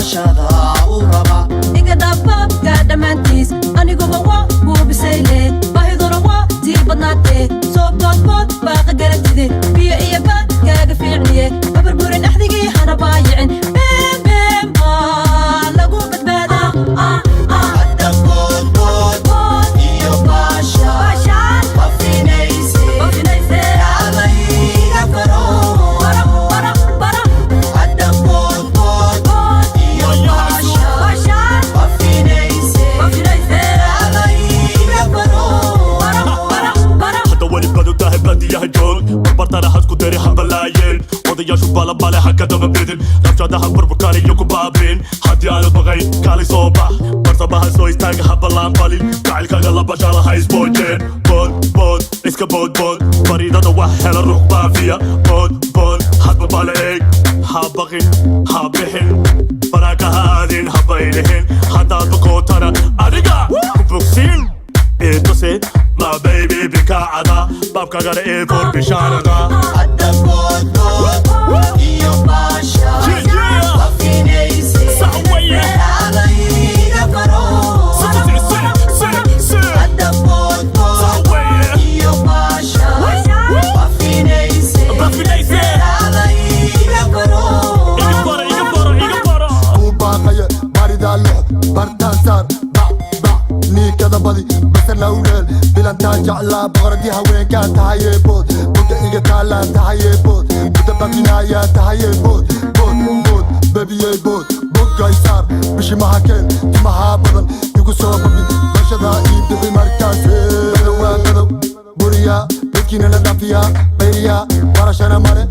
Baashada u raba. Iga dhaafbaabka dhammaantiis, aniguba waa kuubisayle, baahiduna waa tii badnaatee. Soo boodbood, baaqa garatide, biyo iyo baad kaaga fiicniye. Haburburin axdigii, hana baayicin. Been been baa lagu badbaadaa. Hadda boodbood iyo baasha bafinayse, kaalayga baro. Hadda boodbood iyo baasha bafinayse, kaalayga baro. Hadda weli badu tahay, badiyaha joog, barbartana hasku dari, habalaayeen odayaashu balabale, ha ka daba bidin rabshadaha, burburkaan iyo ku baabin. Haddii aanu baqayn, kaali soo bax, bartamaha soo istaaga, ha ballaanbalin, jacaylkaaga la bashaala, ha isboojeen. Bood bood, iska bood bood, bariidada wax hela ruux baafiya. Bood bood, hadba bale eeg, ha baqin, ha bixin, banaanka ha aadin, ha baylihin. Haddaad bukootana, adiga ku bogsiin. Ituse my baby, bikaacada baabkagana ee fur bishaarada. Hadda boodbood iyo baasha bafinayse, kaalayga baro. Hadda boodbood iyo baasha bafinayse, kaalayga baro. Kuu baaqaya baaridaa lux bartaan saar, bac bac niikada badi, basarna u dheel. Bilantaan jeclaa, boqoradii haweenkaan tahayee, bood boga iga taalaan tahayee, bood mudda bafinaayaa tahayee, bood bood bood, bebiyey, bood bogay saar, bishimaha keen, timahaa badan igu soo babi, bashadaa ii bixi markaas. Badow waa badow, buriyaa midkiina la dhaafiyaa, bayriyaa barashana male.